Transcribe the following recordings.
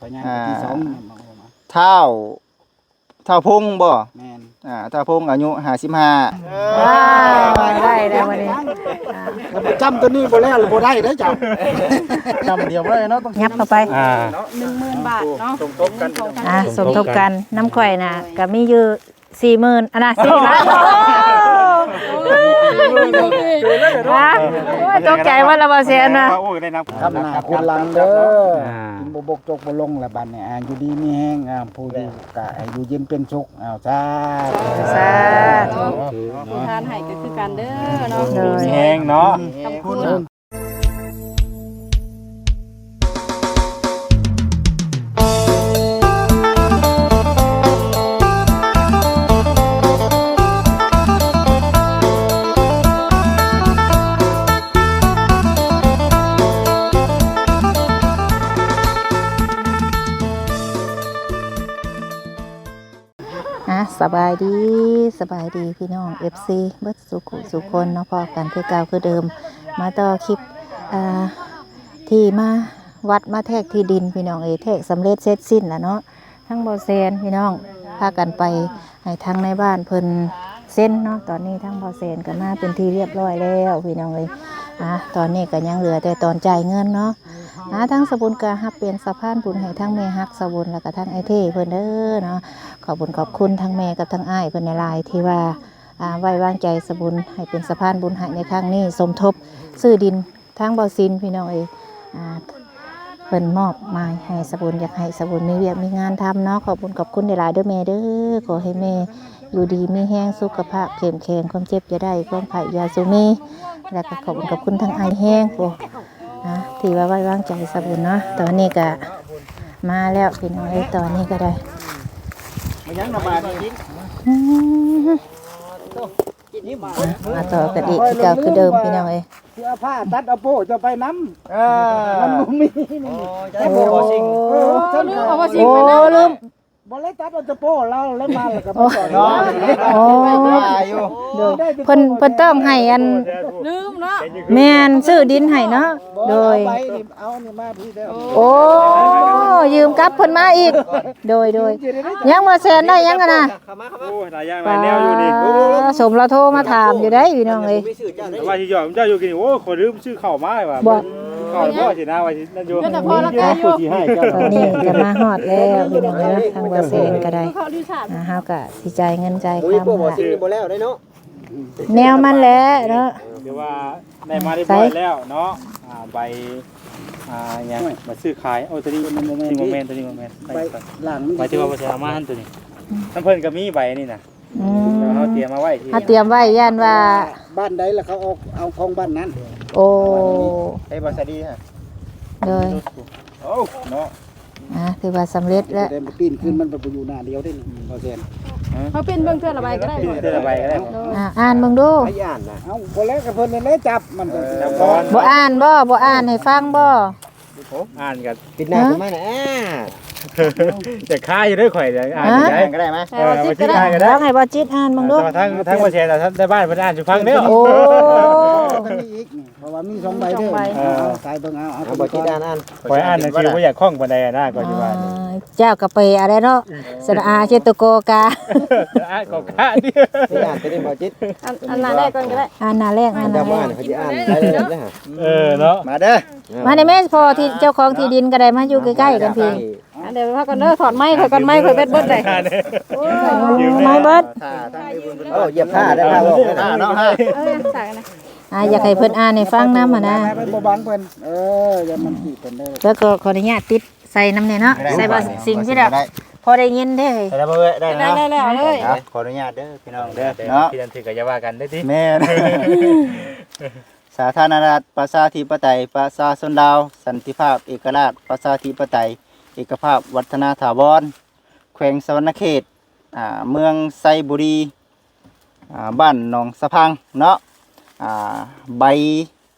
ພະຍານ ອ່າ ທີສອງ ມາ ມາ ມາ ທ້າວ ທ້າວພົງບໍ່? ແມ່ນ ອ່າ ທ້າວພົງອາຍຸຫ້າສິບຫ້າ. ວ້າວ ໄດ້ແລ້ວບັດນີ້ ອ່າ ຖ້າບໍ່ຈຳຕົວນີ້ບໍ່ແລ້ວ ບໍ່ໄດ້ເດ້ເຈົ້າ. ຈຳດຽວບໍ່ໄດ້ເນາະ ຕ້ອງ ຫຍັບເຂົ້າໄປ ອ່າ ໜຶ່ງໝື່ນບາດເນາະ ສົມທົບກັນ ອ່າ ສົມທົບກັນ ນຳຂ້ອຍນະ ກະມີຢູ່ ສີ່ໝື່ນ ອັນນະ ສີ່ລ້ານ ຮະ ໂອ້ຍ ຕົກໃຈໝົດລະ ບໍ່ແຊນນະ ໂອ້ຍ ໄດ້ນຳ ຄ້ຳໜ້າຄູນຫຼັງເດີ ອ່າ ກິນບໍ່ບົກຈົກບໍ່ລົງລະບັດນີ້ ອ່າ ຢູ່ດີມີແຮງ ອ່າ ຜູ້ຢູ່ກະໃຫ້ຢູ່ເຢັນເປັນສຸກ ເອົາ ສາທຸ ສາທຸ ຜູ້ທານໃຫ້ກໍຄືກັນເດີເນາະ ໂດຍ ມີແຮງເນາະ ຂອບຄຸນ ອ່າ ສະບາຍດີ ສະບາຍດີພີ່ນ້ອງເອັຟຊີເບິດສູ່ຜູ້ສູ່ຄົນເນາະ ພໍ້ກັນຄືເກົ່າຄືເດີມ ມາຕໍ່ຄລິບ ອ່າ ທີ່ມາວັດມາແທກທີ່ດິນພີ່ນ້ອງເອີຍ ແທກສຳເລັດເສັດສິ້ນລະເນາະ ທັງບໍ່ແຊນພີ່ນ້ອງ ພາກັນໄປໃຫ້ທາງນາຍບ້ານເພິ່ນເຊັນເນາະ ຕອນນີ້ທາງບໍ່ແຊນກໍມາເປັນທີ່ຮຽບຮ້ອຍແລ້ວພີ່ນ້ອງເອີຍ ອ່າ ຕອນນີ້ກໍຍັງເຫຼືອແຕ່ຕອນຈ່າຍເງິນເນາະ ອ່າ ທາງສະບຸນກໍຮັບເປັນສະພານບຸນໃຫ້ທັງແມ່ຮັກສະບຸນ ແລ້ວກໍທັງອ້າຍເທ່ເພິ່ນເດີເນາະ ຂອບບຸນຂອບຄຸນທັງແມ່ກັບທັງອ້າຍເພິ່ນຫຼາຍໆ ທີ່ວ່າ ອ່າ ໄວ້ວາງໃຈສະບຸນໃຫ້ເປັນສະພານບຸນໃຫ້ໃນຄັ້ງນີ້ ສົມທົບຊື້ດິນທາງບໍ່ຊິນພີ່ນ້ອງເອີຍ ອ່າ ເພິ່ນມອບໝາຍໃຫ້ສະບຸນ ຢາກໃຫ້ສະບຸນມີວຽກມີງານທຳເນາະ ຂອບບຸນຂອບຄຸນຫຼາຍໆເດີແມ່ເດີ ຂໍໃຫ້ແມ່ຢູ່ດີມີແຮງ ສຸຂະພາບເຂັ້ມແຂງ ຄວາມເຈັບຢ່າໄດ້ ຄວາມໄຂ້ຢ່າສູ່ມີ ແລ້ວກໍຂອບຄຸນຂອບຄຸນທາງອ້າຍແຮງ ໂອ້ ອ່າ ທີ່ວ່າໄວ້ວາງໃຈສະບຸນເນາະ ຕອນນີ້ກະມາແລ້ວພີ່ນ້ອງເອີຍ ຕອນນີ້ກໍໄດ້ ມາຫຍັງນະບາດນີ້ ອືມ ມາຕໍ່ກັນອີກຄືເກົ່າຄືເດີມພີ່ນ້ອງເອີຍ ຊິເອົາຜ້າຕັດເອົາໂປ້ເຈົ້າໄປນຳ ເອີ ມັນບໍ່ມີ ໂອ້ຍ ຈະໄດ້ບໍ່ ໂອ້ ບໍ່ສິ່ງ ເອີ ລືມເອົາບໍ່ສິ່ງໄປນຳ ໂອ້ ລືມ ບໍ່ໄດ້ຕັດເອົາແຕ່ໂປ້ລາວແລ້ວມາແລ້ວກໍມາຕໍ່ ໂອ້ ໂອ້ ໂດຍ ເພິ່ນ ເພິ່ນຕ້ອງໃຫ້ອັນ ລືມເນາະ ແມ່ນ ຊື້ດິນໃຫ້ເນາະ ໂດຍ ເອົາໃບນີ້ ເອົານີ້ມາພີ້ແລ້ວ ໂອ້ ຢືມກັບເພິ່ນມາອີກ ໂດຍ ໂດຍ ຍັງບໍ່ແຊນໄດ້ຫຍັງຫັ້ນນະ ໂອ້ຍ ຫຼາຍຢ່າງຫຼາຍແນວຢູ່ນີ້ ປ້າ ສົມລາວໂທມາຖາມຢູ່ເດ້ພີ່ນ້ອງເອີຍ ວ່າຊິຢອກເຈົ້າຢູ່ກິນ ໂອ້ຍ ຂໍລືມຊື້ເຂົ້າມາວ່າ ບໍ່ ເຂົ້າບໍ່ຊິນະ ວ່າຊິນັ້ນຢູ່ ມີຢູ່ຜູ້ຊິໃຫ້ເຈົ້າ ນີ້ກໍມາຮອດແລ້ວພີ່ນ້ອງເອີຍ ທາງບໍ່ແຊນກໍໄດ້ ອ່າ ເຮົາກໍຊິຈ່າຍເງິນຈ່າຍຄຳ ບໍ່ແລ້ວໄດ໋ເນາະ ແນວມັນແຫຼະເນາະ ຖືວ່າໄດ້ມາຮຽບຮ້ອຍແລ້ວເນາະ ອ່າ ໃບ ອ່າ ຫຍັງ ໃບຊື້ຂາຍ ໂອ້ ຕົວນີ້ ຕົວນີ້ບໍ່ແມ່ນ ຕົວນີ້ບໍ່ແມ່ນ ໃບ ໃບ ຫຼັງ ໃບທີ່ວ່າບໍ່ໃສ່ເອົາມາຫັ້ນ ຕົວນີ້ ອືມ ນຳເພິ່ນກໍມີໃບນີ້ນະ ອືມ ເຮົາຕຽມມາໄວ້ ເຮົາຕຽມໄວ້ ຢ້ານວ່າບ້ານໃດລະເຂົາເອົາ ເອົາຂອງບ້ານນັ້ນ ໂອ້ ໃຫ້ບໍ່ສະດີຮະ ໂດຍ ໂອ້ ເນາະ ອ່າ ຖືວ່າສຳເລັດແລ້ວ ແຕ່ປີນຂຶ້ນມັນໄປຢູ່ໜ້າດຽວເດ້ນີ້ ບໍ່ແຊນ ເຮົາປີນເບິ່ງເທື່ອລະໃບກໍໄດ້ ເທື່ອລະໃບກໍໄດ້ ອ່າ ອ່ານເບິ່ງດູ ໃຜອ່ານນະ ເອົ້າ ບໍ່ແລ້ວກໍເພິ່ນແຫຼະຈັບມັນກໍ ເອີ ບໍ່ອ່ານບໍ່ ບໍ່ອ່ານໃຫ້ຟັງບໍ່ ອ່ານກັນ ປິດໜ້າຂຶ້ນມານະ ຈະຄາຢູ່ເດີຂ້ອຍ ອ່ານໄດ້ກໍໄດ້ມາ ເອີ ມາຈິດກໍໄດ້ ລອງໃຫ້ບໍ່ຈິດອ່ານເບິ່ງດູ ທາງ ທາງບໍ່ແຊນ ທາງໄທບ້ານເພິ່ນອ່ານສູ່ຟັງເດີ ໂອ້ ເພາະວ່າມີສອງໃບເດີ ເອີ ເອົາ ສາຍເບິ່ງເອົາ ເອົາ ບໍ່ຈິດອ່ານ ອ່ານ ຂ້ອຍອ່ານໜັງສືບໍ່ຢາກຄ່ອງປານໃດນະ ກໍຊິວ່າ ເຈົ້າກໍໄປອາໄດເນາະ ສະອາ ເຊໂຕໂກກາ ສະອາ ກໍກາ ອ່ານຕົວນີ້ບໍ່ຈິດ ອ່ານ ອ່ານໜ້າແລກກ່ອນກໍໄດ້ ອ່ານໜ້າແລກ ອ່ານໜ້າແລກ ເຈົ້າບໍ່ອ່ານ ເຂົາຊິອ່ານໄດ້ເລີຍເດ້ ເອີ ເນາະ ມາເດີ ມາໄດ້ແມ່ ພໍທີ່ເຈົ້າຂອງທີ່ດິນກໍໄດ້ມາຢູ່ໃກ້ໆກັນພີ້ ອ່າ ດຽວພາກັນເດີ ຖອດໄມຂ້ອຍກ່ອນ ໄມຂ້ອຍແບັດເບິດເລີຍ ໂອ້ຍ ໄມເບິດ ໂອ້ ຢຽບຜ້າໄດ້ຜ້າອອກ ຜ້າເນາະ ເອີ ອ່າ ຢາກໃຫ້ເພິ່ນອ່ານໃຫ້ຟັງນຳຫັ້ນນະ ບໍ່ບັງເພິ່ນ ເອີ ຢ່າມັນຕີເພິ່ນເດີ ແລ້ວກໍຂໍອະນຸຍາດຕິດໃສ່ນຳແດ່ເນາະ ໃສ່ບໍ່ຊິງພີ້ແລ້ວ ພໍໄດ້ຍິນເດ້ ໄດ້ແລ້ວ ໄດ້ແລ້ວ ເອີຍ ຂໍອະນຸຍາດເດີພີ່ນ້ອງເດີເນາະ ທີ່ນັ້ນຖືກກໍຢ່າວ່າກັນເດ້ຕິ ແມ່ນ ສາທາລະນະລັດ ປະຊາທິປະໄຕ ປະຊາຊົນລາວ ສັນຕິພາບ ເອກະລາດ ປະຊາທິປະໄຕ ເອກະພາບ ວັດທະນາຖາວອນ ແຂວງສະຫວັນນະເຂດ ອ່າ ເມືອງໄຊບູລີ ອ່າ ບ້ານໜອງສະພັງເນາະ ອ່າ ໃບ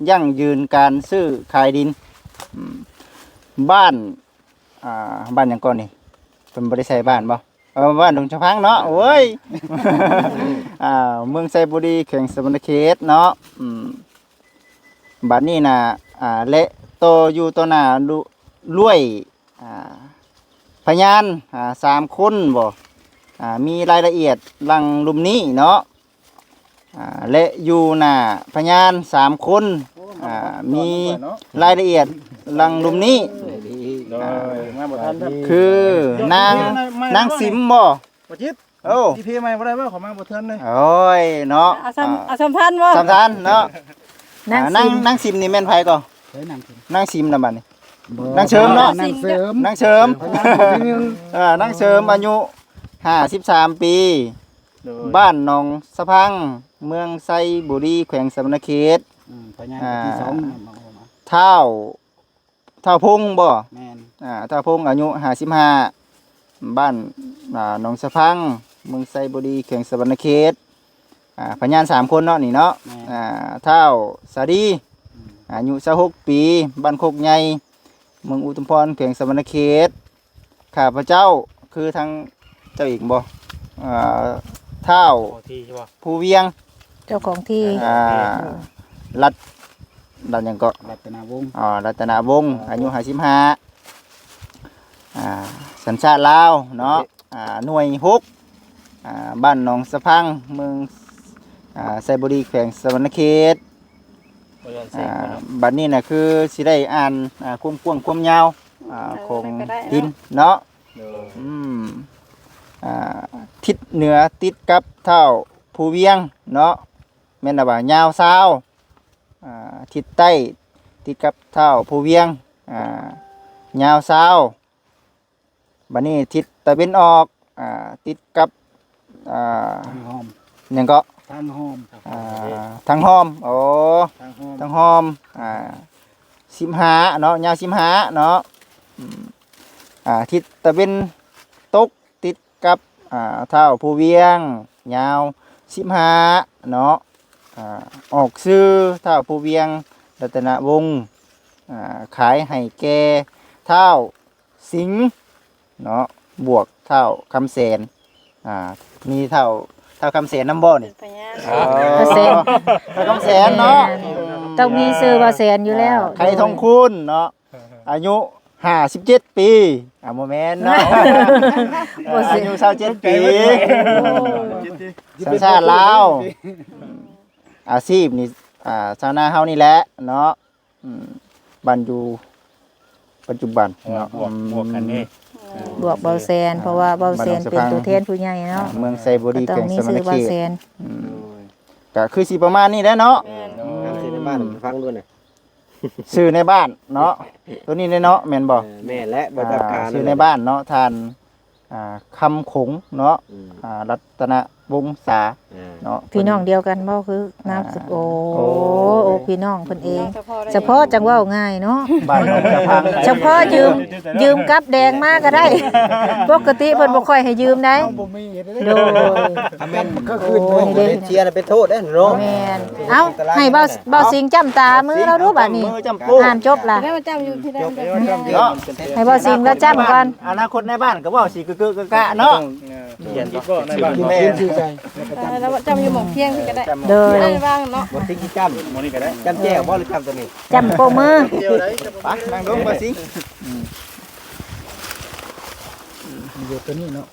ຢັ້ງຢືນການຊື້ຂາຍດິນ ອືມ ບ້ານ ອ່າ ບ້ານຫຍັງກ່ອນນີ້ ເພິ່ນບໍ່ໄດ້ໃສ່ບ້ານບໍ່? ເອີ ບ້ານດົງສະພັງເນາະ ໂອ້ຍ ອ່າ ເມືອງໄຊບູລີ ແຂວງສະຫວັນນະເຂດເນາະ ອືມ ບັດນີ້ນະ ອ່າ ແລະ ຕໍ່ຢູ່ຕໍ່ໜ້າ ລ- ລວຍ ອ່າ ພະຍານ ອ່າ ສາມຄົນບໍ່ ອ່າ ມີລາຍລະອຽດຫຼັງລຸ່ມນີ້ເນາະ ອ່າ ແລະ ຢູ່ໜ້າພະຍານສາມຄົນ ອ່າ ມີລາຍລະອຽດຫຼັງລຸ່ມນີ້ ໂດຍ ມາບໍ່ທັນ ຄືນາງ ນາງສິມບໍ່ ບໍ່ຈິດ ໂອ້ ຊິເພໃໝ່ບໍ່ໄດ້ບໍ່ ເຂົ້າມາບໍ່ທັນເລີຍ ໂອ້ຍເນາະ ເອົາສ່ຳ ອ່າ ເອົາສ່ຳທັນບໍ່ ສ່ຳທັນເນາະ ນາງ ອ່າ ສິມ ນາງ ນາງສິມນີ້ແມ່ນໃຜກໍ ໃຜນາງສິມ ນາງສິມນະບັດນີ້ ບໍ່ ນາງເສີມເນາະ ນາງເສີມ ນາງເສີມ ເອີ ນາງເສີມ ອາຍຸຫ້າສິບສາມປີ ໂດຍ ບ້ານໜອງສະພັງ ເມືອງໄຊບູລີ ແຂວງສະຫວັນນະເຂດ ອືມ ພະຍານ ອ່າ ທີສອງ ທ້າວ ທ້າວພົງບໍ່ ແມ່ນ ອ່າ ທ້າວພົງ ອາຍຸຫ້າສິບຫ້າ ບ້ານ ອ່າ ໜອງສະພັງ ເມືອງໄຊບູລີ ແຂວງສະຫວັນນະເຂດ ອ່າ ພະຍານສາມຄົນເນາະນີ້ເນາະ ແມ່ນ ອ່າ ທ້າວສາລີ ອືມ ອາຍຸຊາວຫົກປີ ບ້ານໂຄກໃຫຍ່ ເມືອງອຸທຸມພອນ ແຂວງສະຫວັນນະເຂດ ຂ້າພະເຈົ້າ ຄືທາງເຈົ້າເອງບໍ່ ອ່າ ທ້າວ ເຈົ້າຂອງທີ່ໃຊ່ບໍ່ ພູວຽງ ເຈົ້າຂອງທີ່ ອ່າ ລັດ ລັດຫຍັງເກາະ ລັດຕະນະວົງ ອໍ ລັດຕະນະວົງ ອ່າ ອາຍຸຫ້າສິບຫ້າ ອ່າ ສັນຊາດລາວເນາະ ໂອເຄ ອ່າ ໜ່ວຍຫົກ ອ່າ ບ້ານໜອງສະພັງ ເມືອງ ອ່າ ໄຊບູລີ ແຂວງສະຫວັນນະເຂດ ບໍ່ຍ້ອນແສງ ອ່າ ບໍ່ເນາະ ບັດນີ້ນະ ຄືຊິໄດ້ອ່ານ ອ່າ ຄວາມກວ້າງຄວາມຍາວ ອ່າ ເອີ ຂອງ ກໍໄດ້ເນາະ ດິນເນາະ ໂດຍ ອືມ ອ່າ ທິດເໜືອຕິດກັບທ້າວພູວຽງເນາະ ແມ່ນລະວ່າຍາວຊາວ ອ່າ ທິດໃຕ້ຕິດກັບທ້າວພູວຽງ ອ່າ ຍາວຊາວ ບັດນີ້ທິດຕາເວັນອອກ ອ່າ ຕິດກັບ ອ່າ ທາງຫ້ອມ ຫຍັງເກາະ ທາງຫ້ອມ ອ່າ ທາງຫ້ອມ ໂອ້ ທາງຫ້ອມ ທາງຫ້ອມ ອ່າ ສິບຫ້າເນາະ ຍາວສິບຫ້າເນາະ ອືມ ອ່າ ທິດຕາເວັນຕົກ ຕິດກັບ ອ່າ ທ້າວພູວຽງ ຍາວສິບຫ້າເນາະ ອ່າ ອອກຊື່ທ້າວພູວຽງ ລັດຕະນະວົງ ອ່າ ຂາຍໃຫ້ແກ່ທ້າວສິງເນາະ ບວກທ້າວຄຳແສນ ອ່າ ມີທ້າວ ທ້າວຄຳແສນນຳບໍ່ນີ້ ເປັນພະຍານ ອໍ ຄຳແສນ ທ້າວຄຳແສນເນາະ ແມ່ນ ຕ້ອງມີຊື່ວ່າແສນຢູ່ແລ້ວ ໄຄທອງຄູນເນາະ ອາຍຸຫ້າສິບເຈັດປີ ອ່າ ບໍ່ແມ່ນເນາະ ບໍ່ ອາຍຸຊາວເຈັດປີ ສັນຊາດລາວ ອາຊີບນີ້ ອ່າ ຊາວນາເຮົານີ້ແຫຼະເນາະ ອືມ ບ້ານຢູ່ປັດຈຸບັນເນາະ ບວກ ອືມ ບວກກັນເດ້ ບວກເບົາແສນ ເພາະວ່າເບົາແສນເປັນຕົວແທນຜູ້ໃຫຍ່ເນາະ ອ່າ ເມືອງໄຊບູລີ ແຂວງສະຫວັນນະເຂດ ອືມ ໂດຍ ກະຄືຊິປະມານນີ້ແຫຼະເນາະ ແມ່ນ ອືມ ຊື່ໃນບ້ານໃຫ້ຟັງດ້ວຍນະ ຊື່ໃນບ້ານເນາະ ໂຕນີ້ເນາະ ແມ່ນບໍ່ ເອີ ແມ່ນແຫຼະ ບໍ່ຈັດການ ອ່າ ຊື່ໃນບ້ານເນາະ ທ່ານ ອ່າ ຄຳຂົງເນາະ ອືມ ອ່າ ລັດຕະນະວົງສາ ອ່າ ເນາະ ພີ່ນ້ອງດຽວກັນບໍ່ ຄືນາມສະ ອ່າ ໂອ້ ໂອ້ ໂອ້ ພີ່ນ້ອງເພິ່ນເອງ ພີ່ນ້ອງສະເພາະ ສະເພາະຈັ່ງເວົ້າງ່າຍເນາະ ບ້ານໜອງສະພັງ ສະເພາະຢືມ ຢືມກັບແດງມາກໍໄດ້ ປົກກະຕິເພິ່ນບໍ່ຄ່ອຍໃຫ້ຢືມໃດ ເຮົາບໍ່ມີ ໂດຍ ອ່າ ແມ່ນ ກໍຄື ໂອ້ ໂອ້ ເດ ເດເຊຍນະເປັນໂທດເດ້ເນາະ ແມ່ນ ເອົ້າ ໃຫ້ເບົາ ເບົາສິງຈ້ຳຕາມືລາວດູບາດນີ້ ຈ້ຳໂປ້ ອ່ານຈົບລະ ແລ້ວຈ້ຳຢູ່ທີ່ໃດ ເນາະ ໃຫ້ເບົາສິງລາວຈ້ຳກ່ອນ ອະນາຄົດໃນບ້ານກໍເວົ້າຊິກຶກໆກະກະເນາະ ຂຽນບໍ່ໃນບ້ານ ຂຽນຊື່ໃສ່ ເອີ ແລ້ວຈ້ຳຢູ່ໝ່ອງພຽງນີ້ກໍໄດ້ ໂດຍ ໃນບ້ານເນາະ ບໍ່ຕິງຈ້ຳ ໝ່ອງນີ້ກໍໄດ້ ຈ້ຳແຈ່ວບໍ່ ຫຼືຈ້ຳຕົວນີ້ ຈ້ຳໂປ້ມື ໄປ ນັ່ງລົງ ເບົາສິງ ອືມ ຢູ່ຕົວນີ້ເນາະ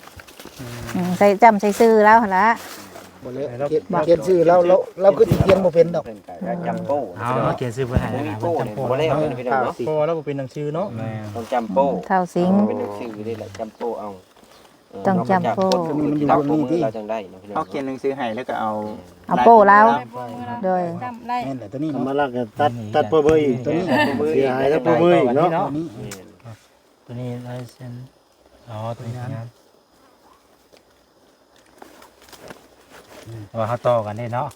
ອືມ ໃສ່ ຈ້ຳໃສ່ຊື່ລາວຫັ້ນລະ ບໍ່ແລ້ວ ຂຽນ ຂຽນຊື່ລາວ ລາວ ລາວຄືຊິຂຽນບໍ່ເປັນດອກ ເພິ່ນກໍຈຳໂປ້ ເອົາ ຂຽນຊື່ເພິ່ນໃຫ້ ບໍ່ມີໂປ້ ເພິ່ນຈຳໂປ້ ບໍ່ແລ້ວ ເນາະ ພີ່ນ້ອງເນາະ ເພາະວ່າລາວບໍ່ເປັນໜັງສືເນາະ ແມ່ນ ຕ້ອງຈຳໂປ້ ທ້າວສິງ ເປັນໜັງສືນີ້ແຫຼະ ຈຳໂປ້ເອົາ ເອີ ຕ້ອງຈຳໂປ້ ຕ້ອງຈຳໂປ້ ມັນຢູ່ ຕ້ອງຈຳໂປ້ ເຮົາຈັ່ງໄດ້ເນາະ ພີ່ນ້ອງ ເຮົາຂຽນໜັງສືໃຫ້ ແລ້ວກໍເອົາ ເອົາໂປ້ລາວ ໂດຍ ແມ່ນແຫຼະ ຕົວນີ້ ທຳມະລາກໍຕັດ ຕັດພໍ່ເບີຍ ຕົວນີ້ ເສຍຫາຍແລ້ວພໍ່ເບີຍເນາະ ຕົວນີ້ ແມ່ນ ຕົວນີ້ລາຍເຊັນ ອໍ ຕົວນີ້ງາມ ເພາະວ່າເຮົາຕໍ່ກັນເດ້ເນາະ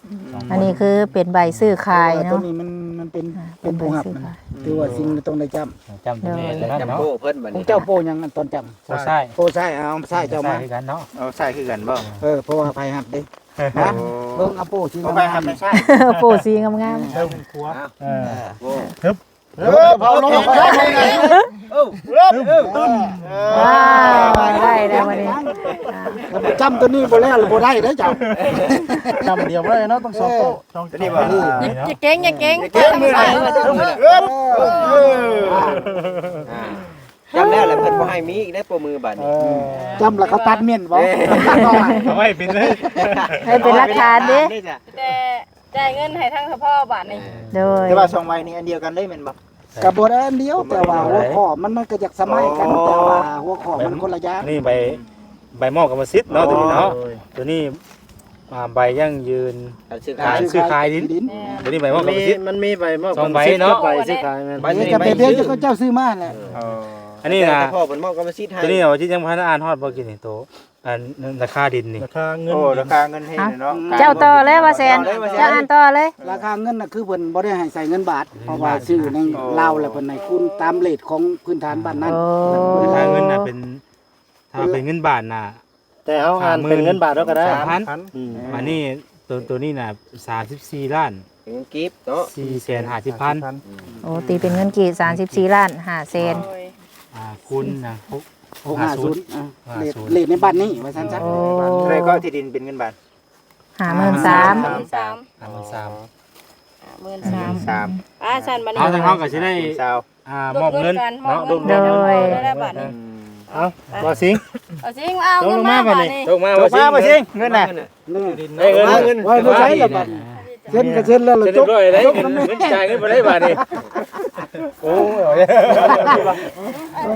ອັນນີ້ຄືເປັນໃບຊື້ຂາຍເນາະ ຕົວນີ້ມັນ ມັນເປັນ ອ່າ ເປັນຜູ້ຮັບມັນ ເປັນໃບຊື້ຂາຍ ຖືວ່າສິ່ງທີ່ຕ້ອງໄດ້ຈ້ຳ ຈ້ຳຕົວນີ້ ໂດຍ ແລ້ວເນາະ ຂອງເຈົ້າໂອ້ເພິ່ນບັດນີ້ ຂອງເຈົ້າໂປ້ຫຍັງ ອັນຕອນຈ້ຳ ໂປ້ຊ້າຍ ໂອ້ຊ້າຍ ເອົາຊ້າຍເຈົ້າມາ ຊ້າຍຄືກັນເນາະ ເອົາຊ້າຍຄືກັນບໍ່ ເອີ ເພາະວ່າໃຜຮັບເດ້ ຮະ ໂອ້ ເບິ່ງເອົາໂປ້ສີງາມໆ ໂອ້ ໂປ້ສີງາມໆ ເອີ ເອີ ໂອ້ ຮຶບ ເອີ ເອົາລົງ ເອີ ເອີ ວ້າວ ໄດ້ແລ້ວບັດນີ້ ອ່າ ຈ້ຳຕົວນີ້ບໍ່ແລ້ວ ບໍ່ໄດ້ເດ້ເຈົ້າ ຈ້ຳດຽວບໍ່ໄດ້ເນາະ ຕ້ອງສອງໂປ້ ເອີ ສອງ ຕົວນີ້ບໍ່ ຢ່າເກັ່ງ ຢ່າເກັ່ງ ຢ່າເກັ່ງ ເອີ ເອີ ອ່າ ຈຳແລ້ວແຫຼະ ເພິ່ນບໍ່ໃຫ້ມີອີກເດ້ ປະມືບາດນີ້ ເອີ ຈຳແລ້ວເຂົາຕັດເມັ້ນບໍ່? ເອີ ເອົາໄວ້ເປັນເລີຍ ໃຫ້ເປັນຫຼັກຖານເດ້ ແຕ່ຈ່າຍເງິນໃຫ້ທາງສະເພາະບາດນີ້ ໂດຍ ແຕ່ວ່າສອງໃບນີ້ອັນດຽວກັນເລີຍແມ່ນບໍ່? ກໍບໍ່ໄດ້ອັນດຽວ ແຕ່ວ່າຫົວຂໍ້ມັນ ມັນກໍຢາກສະໄໝກັນ ອໍ ແຕ່ວ່າຫົວຂໍ້ມັນຄົນລະຢ່າງ ນີ້ໃບ ໃບມອບກຳມະສິດເນາະ ອໍ ຕົວນີ້ເນາະ ໂດຍ ຕົວນີ້ ອ່າ ໃບຢັ້ງຢືນການຊື້ຂາຍ ການຊື້ຂາຍດິນ ແມ່ນ ຕົວນີ້ໃບມອບກຳມະສິດ ມັນມີໃບມອບກຳມະສິດ ສອງໃບເນາະ ກັບໃບຊື້ຂາຍ ແມ່ນ ໃບ ໃບນີ້ກໍເປັນເລື່ອງທີ່ເຂົາເຈົ້າຊື້ມາແຫຼະ ເອີ ອັນນີ້ນະ ແຕ່ພໍ່ເພິ່ນມອບກຳມະສິດໃຫ້ ຕົວນີ້ວ່າຈິຍັງບໍ່ທັນອ່ານຮອດບໍ່ກີ້ນີ້ ໂຕ ອັນ ລາຄາດິນນີ້ ລາຄາເງິນ ໂອ້ ລາຄາເງິນແຮງເນາະ ອ່ະ ເຈົ້າຕໍ່ເລີຍວ່າແສນ ເຈົ້າອ່ານຕໍ່ເລີຍ ລາຄາເງິນນະ ຄືເພິ່ນບໍ່ໄດ້ໃຫ້ໃສ່ເງິນບາດ ເພາະວ່າຊື້ໃນລາວ ແລ້ວເພິ່ນໃຫ້ຄູນຕາມເຣດຂອງພື້ນຖານບ້ານນັ້ນ ໂອ້ ລາຄາເງິນນະເປັນ ຖ້າເປັນເງິນບາດນະ ແຕ່ເຮົາອ່ານເປັນເງິນບາດເຮົາກໍໄດ້ ສາມພັນ ອືມ ອັນນີ້ ໂຕ ໂຕນີ້ນະ ສາມສິບສີ່ລ້ານ ເປັນເງິນກີບເນາະ ສີ່ແສນຫ້າສິບພັນ ໂອ້ ຕີເປັນເງິນກີບ ສາມສິບສີ່ລ້ານຫ້າແສນ ໂດຍ ອ່າ ຄູນນະ ຫົກ ຫົກຫ້າສູນ ອ່າ ເຣດ ເຣດໃນບາດນີ້ວ່າຊັ້ນຊະ ໂອ້ ເທົ່າໃດກໍທີ່ດິນເປັນເງິນບາດ? ຫ້າໝື່ນສາມ ຫ້າໝື່ນສາມ ຫ້າໝື່ນສາມ ຫ້າໝື່ນສາມ ຫ້າໝື່ນສາມ ອ່າ ຊັ້ນບາດນີ້ ເຮົາ ທາງເຮົາກໍຊິໄດ້ ອ່າ ມອບເງິນເນາະ ໂດຍ ໄດ້ແລ້ວບາດນີ້ ອືມ ເອົາ ບໍ່ຊິງ ບໍ່ຊິງ ເອົາ ຕົກລົງມາບາດນີ້ ຕົກມາ ຕົກມາ ບໍ່ຊິງ ເງິນນະ ເງິນ ເອີ ເງິນ ເງິນ ວ່າບໍ່ໃຊ້ລະບາດນີ້ ເຊັນກໍເຊັນແລ້ວລະ ເຊັນຮຽບຮ້ອຍແລ້ວ ຈົບນຳແມ່ ເງິນ ຈ່າຍເງິນບໍ່ໄດ້ບາດນີ້ ໂອ້ຍ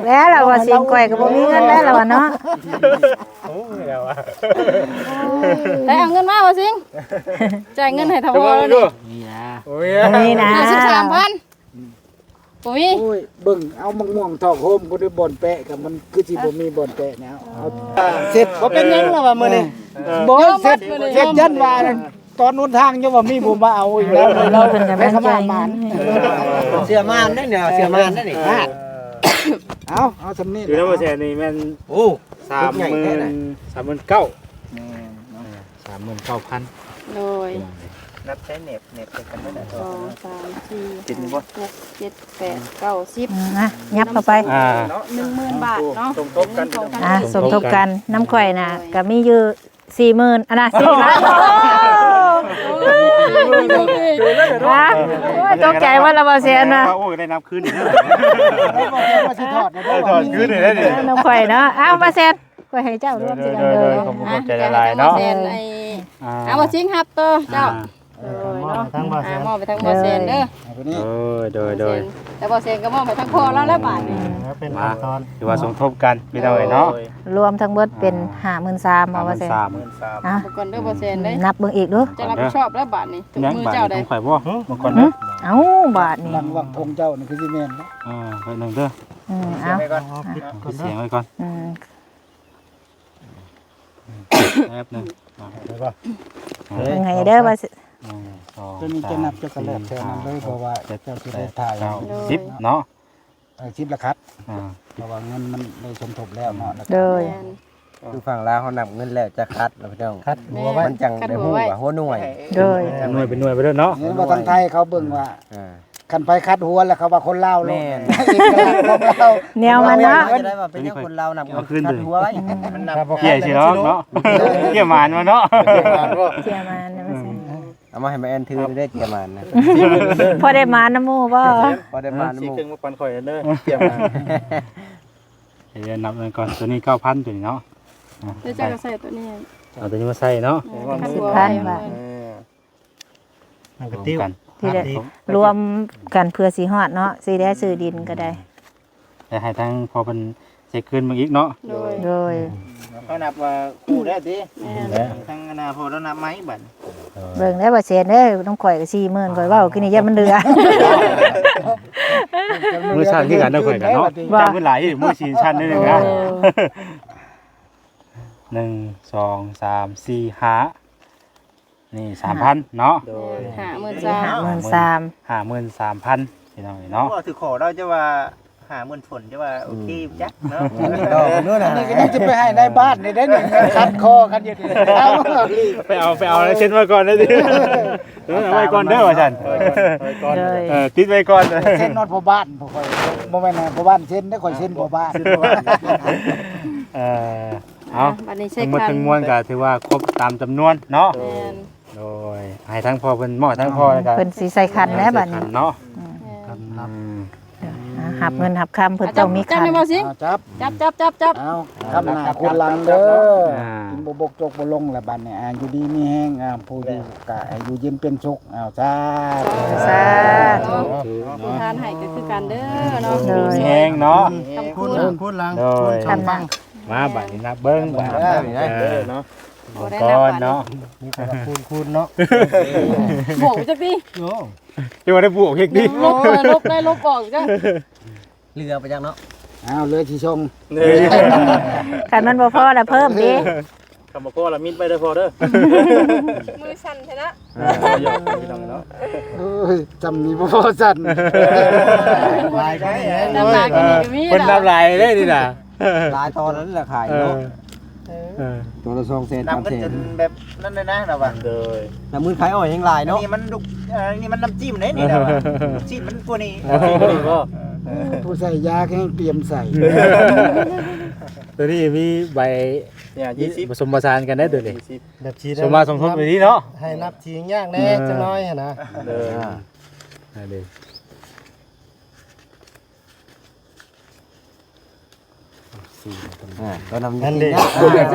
ແລ້ວລະວ່າຊິງ ຂ້ອຍກໍບໍ່ມີເງິນແລ້ວລະວ່າເນາະ ໂອ້ຍ ແລ້ວວ່າ ໄປເອົາເງິນມາວ່າຊິງ ຈ່າຍເງິນໃຫ້ທະວອນນີ້ ນີ້ນະ ໂອ້ຍ ນີ້ນະ ຫ້າສິບສາມພັນ ບໍ່ມີ ໂອ້ຍ ເບິ່ງເອົາໝາກມ່ວງທອກໂຮມບໍ່ໄດ້ບ່ອນແປະ ກໍມັນຄືຊິບໍ່ມີບ່ອນແປະແລ້ວ ເອົາ ເສັດ ບໍ່ເປັນຫຍັງລະວ່າມື້ນີ້ ເອີ ບໍ່ ເສັດ ເສັດ ຢ້ານວ່າຕອນຫົນທາງຍັງວ່າມີຜູ້ມາເອົາອີກແລ້ວ ເພິ່ນກໍໄປເຂົ້າມາໝານ ເຊື່ອໝານເດ້ນີ້ ເຊື່ອໝານເດ້ນີ້ ເອົາ ເອົາສ່ຳນີ້ ຄືນຳບໍ່ແຊນນີ້ແມ່ນ ໂອ້ ສາມໝື່ນ ສາມໝື່ນເກົ້າ ແມ່ນເນາະ ສາມໝື່ນເກົ້າພັນ ໂດຍ ນັບໃຊ້ແໜບ ແໜບໃສ່ກັນເບິດ ສອງ ສາມ ສີ່ ຫ້າ ຫົກ ເຈັດ ແປດ ເກົ້າ ສິບ ອືມ ອ່ະ ຫຍັບເຂົ້າໄປ ອ່າ ໜຶ່ງໝື່ນບາດເນາະ ສົມທົບກັນ ອ່າ ສົມທົບກັນ ນຳຂ້ອຍນະ ໂດຍ ກໍມີຢູ່ສີ່ໝື່ນ ອັນນະ ສີ່ພັນ ໂອ້ຍ ໂອ້ຍ ຕົກໃຈໝົດລະ ບໍ່ແຊນນະ ໂອ້ຍ ໄດ້ນັບຄືນອີກເດີ ເອີ ຖອນຄືນອີກເດີ ນຳຂ້ອຍເນາະ ເອົາ ບໍ່ແຊນ ຂ້ອຍໃຫ້ເຈົ້າລວມໃສ່ກັນເລີຍ ໂດຍ ໂດຍ ຂອບໃຈຫຼາຍໆເນາະ ອ່າ ເອົາ ບໍ່ຊິງຮັບຕໍ່ເຈົ້າ ອ່າ ໂດຍເນາະ ທາງບໍ່ແຊນ ອ່າ ມອບໄປທາງບໍ່ແຊນເດີ ໂດຍ ໂດຍ ໂດຍ ແຕ່ບໍ່ແຊນກໍມອບໄປທາງພໍ່ລາວແລ້ວບາດນີ້ ເປັນຂັ້ນຕອນ ຖືວ່າສົມທົບກັນພີ່ນ້ອງເອີຍເນາະ ໂດຍ ລວມທັງເບິດເປັນ ອ່າ ຫ້າໝື່ນສາມ ບໍ່ວ່າແຊນ ຫ້າໝື່ນສາມ ອ່ະ ເບິ່ງກ່ອນເດີບໍ່ແຊນເດີ ນັບເບິ່ງອີກດູ ເຈົ້າຮັບຜິດຊອບແລ້ວບາດນີ້ ຍັງ ບາດນີ້ຂອງຂ້ອຍບໍ່ ເບິ່ງກ່ອນເດີ ເອົ້າ ບາດນີ້ ຫຼັງວັກທອງເຈົ້ານີ້ຄືຊິແມ່ນເນາະ ອ່າ ເບິ່ງເດີ ອືມ ເອົາ ປິດກ່ອນເດີ ປິດສຽງໄວ້ກ່ອນ ອືມ ແປັບໜຶ່ງ ໄດ້ບໍ່ ເບິ່ງໃຫ້ເດີວ່າຊິ ໜຶ່ງ ສອງ ຕົວນີ້ຈະນັບຈັກກະແລກແຖວນັ້ນເລີຍ ເພາະວ່າເຈົ້າຊິໄດ້ຖ່າຍ ສິບເນາະ ເອີ ສິບລະຄັດ ອ່າ ເພາະວ່າເງິນມັນໄດ້ສົມທົບແລ້ວເນາະ ໂດຍ ແມ່ນ ຄືຝັ່ງລາວເຮົານັບເງິນແລ້ວຈັກຄັດລະພີ່ນ້ອງ ຄັດຫົວໄວ້ ມັນຈັ່ງໄດ້ຮູ້ວ່າຫົວໜ່ວຍ ໂດຍ ເປັນໜ່ວຍ ເປັນໜ່ວຍໄປເລີຍເນາະ ເຫັນວ່າທາງໄທເຂົາເບິ່ງວ່າ ອ່າ ຄັນໃຜຄັດຫົວແລ້ວເຂົາວ່າຄົນລາວໂລດ ແມ່ນ ແນວມັນເນາະ ຈະໄດ້ວ່າເປັນຫຍັງຄົນລາວນຳເງິນຄັດຫົວໄວ້ ມັນນຳ ເຈ້ຍຊິເນາະ ເຈ້ຍໝານມາເນາະ ເຈ້ຍໝານນະ ເອົາມາໃຫ້ມາແອນຖືເດີ ເຈ້ຍໝານນະ ພໍໄດ້ໝານນຳໝູ່ບໍ່ ພໍໄດ້ໝານນຳໝູ່ ຊື້ເຄື່ອງມາປັນຂ້ອຍເດີ ເຈ້ຍໝານ ດຽວນັບເງິນກ່ອນ ຕົວນີ້ເກົ້າພັນ ຕົວນີ້ເນາະ ແລ້ວເຈົ້າກໍໃສ່ຕົວນີ້ ເອົາຕົວນີ້ມາໃສ່ເນາະ ເອີ ຫ້າສິບພັນບາດ ເອີ ມັນກໍຕິວ ລວມກັນ ລວມກັນເພື່ອຊິຮອດເນາະ ຊິໄດ້ຊື້ດິນກໍໄດ້ ແລ້ວໃຫ້ທາງພໍ່ເພິ່ນເຊັກຄືນເບິ່ງອີກເນາະ ໂດຍ ໂດຍ ເຮົານັບວ່າຄູ່ແລ້ວຕິ ແມ່ນ ທາງອະນາພໍ່ລາວນັບໃໝ່ບັດ ເອີ ເບິ່ງແລ້ວວ່າແສນເດີ ນ້ອງຂ້ອຍກໍສີ່ໝື່ນ ຂ້ອຍເວົ້າຄືນີ້ຢ້ານມັນເຫຼືອ ມືສັ່ນຄືກັນເດີຂ້ອຍກໍເນາະ ວ່າ ຈັບມືຫຼາຍ ມືຊິສັ່ນໜ້ອຍໜຶ່ງນະ ໂອ້ ໜຶ່ງ ສອງ ສາມ ສີ່ ຫ້າ ນີ້ ສາມພັນເນາະ ໂດຍ ຫ້າໝື່ນສາມ ຫ້າໝື່ນສາມ ຫ້າໝື່ນສາມພັນ ພີ່ນ້ອງເອີຍເນາະ ເວົ້າຖືກຂໍເນາະ ຈະວ່າຫ້າໝື່ນຝົນ ຈະວ່າໂອເຄຢູ່ຈັກເນາະ ລອງເບິ່ງດູນະ ອັນນີ້ກໍຍັງຈະໄປໃຫ້ນາຍບ້ານນີ້ໄດ້ນີ້ ຂັດຄໍກັນຢູ່ນີ້ ໄປເອົາ ໄປເອົາລາຍເຊັນມາກ່ອນເດີ ເອົາໄວ້ກ່ອນເດີວ່າຊັ້ນ ເອີ ຕິດໄວ້ກ່ອນ ເຊັນນອດພໍ່ບ້ານ ບໍ່ຄ່ອຍ ບໍ່ແມ່ນນະ ພໍ່ບ້ານເຊັນເດ້ ຂ້ອຍເຊັນພໍ່ບ້ານ ເອີ ເອົາ ບັດນີ້ເຊັກ ທັງໝົດທັງມວນກໍຖືວ່າຄົບຕາມຈຳນວນເນາະ ແມ່ນ ໂດຍ ໃຫ້ທາງພໍ່ເພິ່ນ ມອບທາງພໍ່ແລ້ວກໍ ເພິ່ນຊິໃສ່ຂັນແລ້ວບັດນີ້ ໃສ່ຂັນເນາະ ອືມ ອືມ ອ່ະ ຮັບເງິນຮັບຄຳເພິ່ນຕ້ອງມີຂັນ ຈັບແມ່ນບໍ່ຊິງ? ເອົາ ຈັບ ຈັບ ຈັບ ຈັບ ເອົາ ຄຳໜ້າຄູນຫຼັງເດີ ອ່າ ກິນບໍ່ບົກຈົກບໍ່ລົງລະບັດນີ້ ອ່າ ຢູ່ດີມີແຮງ ອ່າ ຜູ້ຢູ່ກະໃຫ້ຢູ່ເຢັນເປັນສຸກ ເອົາ ສາທຸ ສາທຸ ຜູ້ທານໃຫ້ກໍຄືກັນເດີເນາະ ໂດຍ ມີແຮງເນາະ ຄຳຄູນ ຄູນຫຼັງ ໂດຍ ຄູນສອງຝັ່ງ ມາບັດນີ້ນະ ເບິ່ງບັດນີ້ ເອີ ເນາະ ບໍ່ໄດ້ນັບບັດນີ້ ມີແຕ່ວ່າຄູນໆເນາະ ບວກຈັກຕິ ໂອ້ ທີ່ວ່າໄດ້ບວກເຮັດຕິ ໂອ້ຍ ລົບໄດ້ລົບອອກຈ້ະ ເຫຼືອໄປຈັກເນາະ ອ້າວ ເຫຼືອຊິສົ່ງ ຄັນມັນບໍ່ພໍລະເພີ່ມເດ້ ຄັນບໍ່ພໍລະມິດໄວ້ເດີພໍ່ເດີ ມືສັ່ນແທ້ນະ ເອີ ເອີ ພີ່ນ້ອງເນາະ ໂອ້ຍ ຈຳນີ້ບໍ່ພໍສັ່ນ ຫຼາຍກວ່ານີ້ ນ້ຳຫຼາຍກວ່ານີ້ກໍມີ ເພິ່ນນ້ຳຫຼາຍເດ້ນີ້ນະ ຫຼາຍຕອນນັ້ນລະຂາຍເນາະ ເອີ ເອີ ຕົວລະສອງແສນ ນຳເງິນ ສາມແສນ ຈົນແບບນັ້ນເລີຍນະລາວວ່າ ໂດຍ ນຳເງິນຂາຍອ້ອຍແຮງຫຼາຍເນາະ ອັນນີ້ມັນລູກ ເອີ ອັນນີ້ມັນນ້ຳຈິ້ມເດ້ນີ້ລາວວ່າ ລູກຊີ້ນມັນກວ່ານີ້ ເອີ ຜູ້ໃສ່ຢາແຮງຕຽມໃສ່ ໂຕນີ້ມີໃບ ຍາ ມີ ຍີ່ສິບ ປະສົມປະສານກັນໄດ້ໂຕນີ້ ຍາ ຍີ່ສິບ ແບບສີ ສົມມາສົມທົບໄປນີ້ເນາະ ໃຫ້ນັບສີຍາກແດ່ ເອີ ຈັກໜ້ອຍຫັ້ນນະ ເອີ ອ່າ ອັນນີ້ ອ່າ ກໍນຳ ນັ້ນເດ້ ເອີ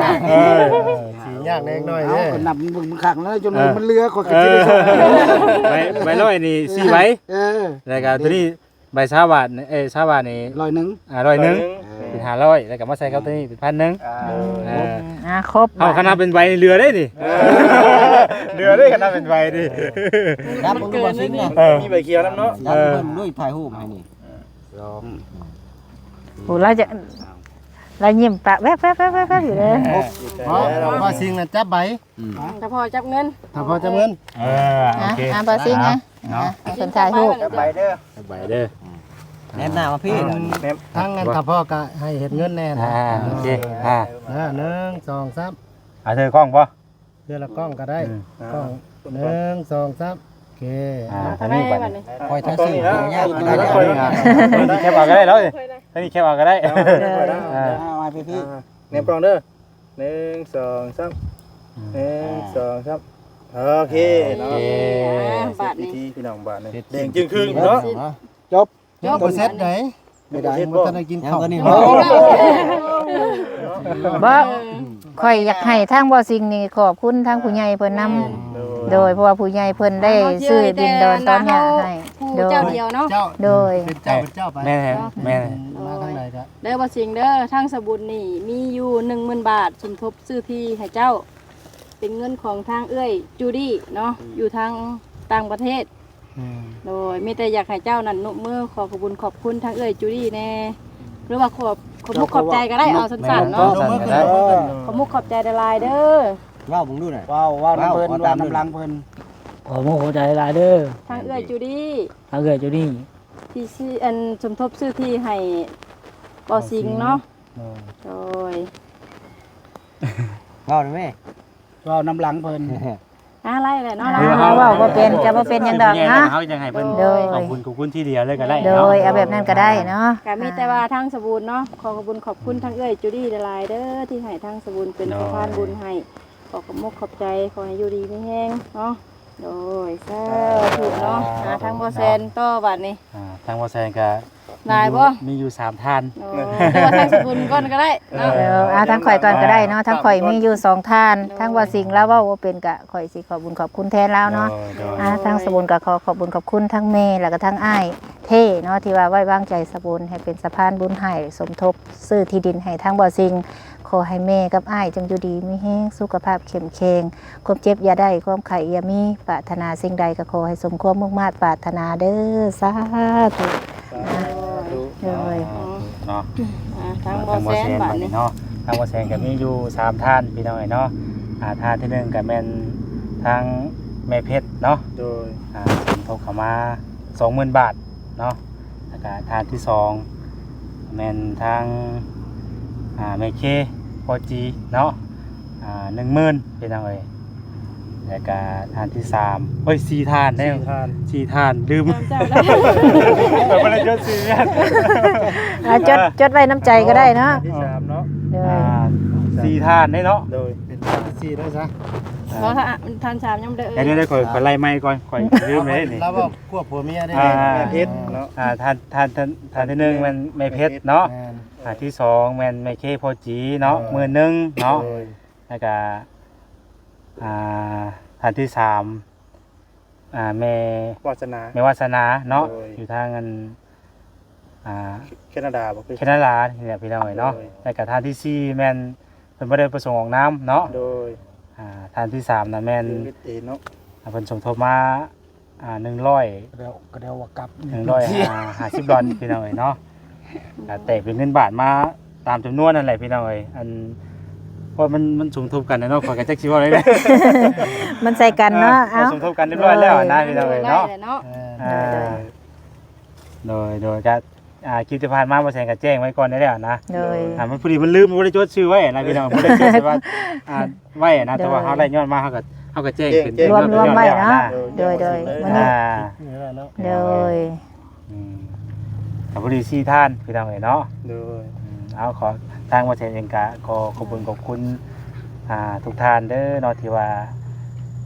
ເອີ ສີຍາກແດ່ໜ້ອຍເດ້ ເອົາ ກໍນັບເບິ່ງຄັກແລ້ວ ຈົນ ເອີ ມັນເຫຼືອ ຂ້ອຍກໍຊິໄດ້ ເອີ ໃບ ໃບຮ້ອຍນີ້ສີ່ໃບ ເອີ ແລ້ວກໍໂຕນີ້ໃບຊາວບາດ ເອີ ຊາວບາດນີ້ຮ້ອຍໜຶ່ງ ອ່າ ຮ້ອຍໜຶ່ງ ເປັນຫ້າຮ້ອຍ ແລ້ວກໍມາໃສ່ກັບໂຕນີ້ເປັນພັນໜຶ່ງ ອ່າ ເອີ ອ່າ ຄົບ ເອົາ ບາດ ຄັນນັບເປັນໃບນີ້ເຫຼືອເດ້ນີ້ ເຫຼືອເດ້ ຄັນນັບເປັນໃບນີ້ ນັບເບິ່ງດູວ່າຊິງນະ ເອີ ມີໃບຂຽວນຳເນາະ ນັບເບິ່ງດູ ເອີ ຖ່າຍຮູບໃຫ້ນີ້ ສອງ ໂອ້ ລາວຈະ ລາວຍິ້ມປາກແວບໆໆໆຢູ່ເດ້ ບໍ່ ບໍ່ ສິ່ງນັ້ນຈັບໃບ ອືມ ຖ້າພໍ່ຈັບເງິນ ຖ້າພໍ່ຈັບເງິນ ເອີ ໂອເຄ ອ່າ ບ່າວຊິງ ອ່າ ເນາະ ອ່າ ເພິ່ນຖ່າຍຮູບ ຈັບໃບເດີ ຈັບໃບເດີ ແນມໜ້າມາພີ້ ທາງນັ້ນຖ້າພໍ່ກໍໃຫ້ເຮັດເງິນແດ່ ອ່າ ໂອເຄ ອ່າ ເອີ ໜຶ່ງ ສອງ ສາມ ອ່າ ຖືກ້ອງບໍ່? ເທື່ອລະກ້ອງກໍໄດ້ ອືມ ກ້ອງ ໜຶ່ງ ສອງ ສາມ ໂອເຄ ອ່າ ທາງນີ້ບັດນີ້ ຄ່ອຍທາງຊື່ ຄ່ອຍທາງນີ້ ທາງນີ້ແຄບເອົາກໍໄດ້ເນາະ ທາງນີ້ແຄບເອົາກໍໄດ້ ເອີ ອ່າ ມາພີ່ໆ ອ່າ ແນມກ້ອງເດີ ໜຶ່ງ ສອງ ສາມ ອືມ ໜຶ່ງ ສອງ ສາມ ໂອເຄເນາະ ໂອເຄ ອ່າ ບາດນີ້ ພີ່ນ້ອງ ບາດນີ້ ແດງຈຶ່ງຄຶ່ງເນາະ ຈົບ ຍັງບໍ່ເສັດໃດ ບໍ່ທັນໄດ້ກິນເຂົ້າ ບໍ່ ຂ້ອຍຢາກໃຫ້ທາງບໍ່ສິ່ງນີ້ຂອບຄຸນທາງຜູ້ໃຫຍ່ເພິ່ນນຳ ໂດຍ ເພາະວ່າຜູ້ໃຫຍ່ເພິ່ນໄດ້ຊື້ດິນດອນຕອນຫຍ້າໃຫ້ ຜູ້ເຈົ້າດຽວເນາະ ໂດຍ ເປັນເຈົ້າ ເປັນເຈົ້າໄປ ແມ່ນ ແມ່ນ ມາທາງໃດກໍ ເດີບໍ່ສິ່ງເດີ ທາງສະບຸນນີ້ມີຢູ່ໜຶ່ງໝື່ນບາດ ສົມທົບຊື້ທີ່ໃຫ້ເຈົ້າ ເປັນເງິນຂອງທາງເອື້ອຍຈູດີ້ເນາະ ຢູ່ທາງຕ່າງປະເທດ ອືມ ໂດຍ ມີແຕ່ຢາກໃຫ້ເຈົ້ານັ້ນນຸບມື ຂໍຂອບບຸນຂອບຄຸນທາງເອື້ອຍຈູດີ້ແດ່ ຫຼືວ່າຂອບ ຂອບມຸກຂອບໃຈກໍໄດ້ ເອົາສັ້ນໆເນາະ ຂອບມຸກຂອບໃຈຫຼາຍໆເດີ ເວົ້າເບິ່ງດູນະ ເວົ້າ ເວົ້ານຳເພິ່ນ ເວົ້ານຳຫຼັງເພິ່ນ ຂອບມຸກຂອບໃຈຫຼາຍເດີ ທາງເອື້ອຍຈູດີ້ ທາງເອື້ອຍຈູດີ້ ທີ່ຊື້ ອັນ ສົມທົບຊື້ທີ່ໃຫ້ບໍ່ສິງເນາະ ໂດຍ ເວົ້ານຳແມ່ ເວົ້ານຳຫຼັງເພິ່ນ ອ່າ ໄລ່ແຫຼະເນາະ ເຮົາເວົ້າບໍ່ເປັນ ຈະບໍ່ເປັນຫຍັງດອກເນາະ ເຮົາຢາກໃຫ້ເພິ່ນ ໂດຍ ຂອບຄຸນ ຂອບຄຸນທີ່ດຽວເລີຍກໍໄດ້ເນາະ ໂດຍ ເອົາແບບນັ້ນກໍໄດ້ເນາະ ກໍມີແຕ່ວ່າທາງສະບຸນເນາະ ຂໍຂອບຄຸນຂອບຄຸນທາງເອື້ອຍຈູດີ້ຫຼາຍໆເດີ ທີ່ໃຫ້ທາງສະບຸນເປັນສະພານບຸນໃຫ້ ຂໍຂອບມຸກຂອບໃຈ ຂໍໃຫ້ຢູ່ດີມີແຮງເນາະ ໂດຍ ສາທຸເນາະ ອ່າ ທາງບໍ່ແຊນຕໍ່ບາດນີ້ ອ່າ ທາງບໍ່ແຊນກໍ ຫຼາຍບໍ່? ມີຢູ່ ມີຢູ່ສາມທ່ານ ໂອ້ ແຕ່ວ່າທາງສະບຸນກ່ອນກໍໄດ້ເນາະ ເອີ ອ່າ ທາງຂ້ອຍກ່ອນກໍໄດ້ເນາະ ທາງຂ້ອຍມີຢູ່ສອງທ່ານ ໂດຍ ທາງວ່າສິ່ງລາວເວົ້າບໍ່ເປັນ ກະຂ້ອຍຊິຂອບບຸນຂອບຄຸນແທນລາວເນາະ ໂດຍ ໂດຍ ອ່າ ທາງສະບຸນກໍຂໍຂອບບຸນຂອບຄຸນທັງແມ່ ແລ້ວກໍທັງອ້າຍເທເນາະ ທີ່ວ່າໄວ້ວາງໃຈສະບຸນໃຫ້ເປັນສະພານບຸນໃຫ້ ສົມທົບຊື້ທີ່ດິນໃຫ້ທາງບໍ່ສິ່ງ ຂໍໃຫ້ແມ່ກັບອ້າຍຈົ່ງຢູ່ດີມີແຮງ ສຸຂະພາບເຂັ້ມແຂງ ຄວາມເຈັບຢ່າໄດ້ ຄວາມໄຂ້ຢ່າມີ ປາດຖະໜາສິ່ງໃດກໍຂໍໃຫ້ສົມຄວາມມຸ່ງມາດປາດຖະໜາເດີ ສາທຸ ສາທຸ ໂດຍ ເນາະ ອ່າ ທາງ ທາງບໍ່ແຊນ ບໍ່ແຊນບາດນີ້ເນາະ ທາງບໍ່ແຊນກໍມີຢູ່ສາມທ່ານ ພີ່ນ້ອງເອີຍເນາະ ອ່າ ທ່ານທີໜຶ່ງກໍແມ່ນທາງແມ່ເພັດເນາະ ໂດຍ ອ່າ ສົມທົບເຂົ້າມາສອງໝື່ນບາດເນາະ ແລ້ວກໍທ່ານທີສອງ ແມ່ນທາງ ອ່າ ແມ່ເຄ ພໍ່ຈີເນາະ ອ່າ ໜຶ່ງໝື່ນ ພີ່ນ້ອງເອີຍ ແລ້ວກະທ່ານທີສາມ ໂອ້ຍ ສີ່ທ່ານເດ້ ສີ່ທ່ານ ສີ່ທ່ານ ລືມ ເຈົ້າ ເຈົ້າ ເອົາ ບໍ່ໄດ້ຈົດຊື່ ອ່າ ຈົດ ຈົດໄວ້ນຳໃຈກໍໄດ້ເນາະ ທ່ານທີສາມເນາະ ໂດຍ ອ່າ ສີ່ທ່ານເດ້ເນາະ ໂດຍ ເປັນທ່ານທີ ທີ່ໄດ້ຊະ ບໍ່ ທ່ານ ທ່ານສາມຍັງບໍ່ໄດ້ເອີ່ຍ ດຽວໆ ຂ້ອຍ ຂ້ອຍໄລ່ໃໝ່ກ່ອນ ຂ້ອຍລືມໄປເດ້ນີ້ ລາວເວົ້າຄວບຜົວເມຍເດ້ ອ່າ ແມ່ເພັດເນາະ ອ່າ ທ່ານ ທ່ານ ທ່ານ ທ່ານທີໜຶ່ງແມ່ນແມ່ເພັດເນາະ ແມ່ນ ອ່າ ທີສອງແມ່ນແມ່ເຄພໍ່ຈີເນາະ ເອີ ໝື່ນໜຶ່ງເນາະ ໂດຍ ແລ້ວກະ ອ່າ ທ່ານທີສາມ ອ່າ ແມ່ ວາສະໜາ ແມ່ວາສະໜາເນາະ ໂດຍ ຢູ່ທາງອັນ ອ່າ ແຄນາດາບໍ່ ແຄນາດານີ້ແຫຼະພີ່ນ້ອງເອີຍເນາະ ໂດຍ ແລ້ວກະທ່ານທີສີ່ແມ່ນເພິ່ນບໍ່ໄດ້ປະສົງອອກນາມເນາະ ໂດຍ ອ່າ ທ່ານທີສາມນະແມ່ນ ເອເນາະ ອ່າ ເພິ່ນສົມທົບມາ ອ່າ ໜຶ່ງຮ້ອຍ ກໍໄດ້ ກໍໄດ້ວ່າກັບ ໜຶ່ງຮ້ອຍຫ້າສິບດອນພີ່ນ້ອງເອີຍເນາະ ກໍແຕກເປັນເງິນບາດມາຕາມຈຳນວນນັ້ນແຫຼະພີ່ນ້ອງເອີຍ ອັນ ເພາະມັນ ມັນສົມທົບກັນນະເນາະ ຂ້ອຍກໍຈັກຊິເວົ້າແນວໃດ ມັນໃສ່ກັນເນາະ ອ່າ ເອົາ ສົມທົບກັນຮຽບຮ້ອຍແລ້ວນະພີ່ນ້ອງເອີຍເນາະ ເອີ ອ່າ ໂດຍ ໂດຍ ກໍ ອ່າ ຄລິບທີ່ຜ່ານມາບໍ່ແສງກໍແຈ້ງໄວ້ກ່ອນໄດ້ແລ້ວນະ ໂດຍ ອ່າ ມັນພໍດີມັນລືມ ບໍ່ໄດ້ຈົດຊື່ໄວ້ນະພີ່ນ້ອງ ບໍ່ໄດ້ຈົດວ່າ ອ່າ ໄວ້ນະ ໂດຍ ແຕ່ວ່າເຮົາໄດ້ຍ້ອນມາ ເຮົາກໍ ເຮົາກໍແຈ້ງເປັນ ແຈ້ງ ລວມ ລວມໄວ້ເນາະ ໂດຍ ໂດຍ ມື້ນີ້ ອ່າ ໂດຍ ອືມ ກໍພໍດີສີ່ທ່ານພີ່ນ້ອງເອີຍເນາະ ໂດຍ ອືມ ເອົາ ຂໍ ທາງບໍ່ແສງເອງກໍຂໍຂອບຄຸນຂອບຄຸນ ອ່າ ທຸກທ່ານເດີເນາະ ທີ່ວ່າ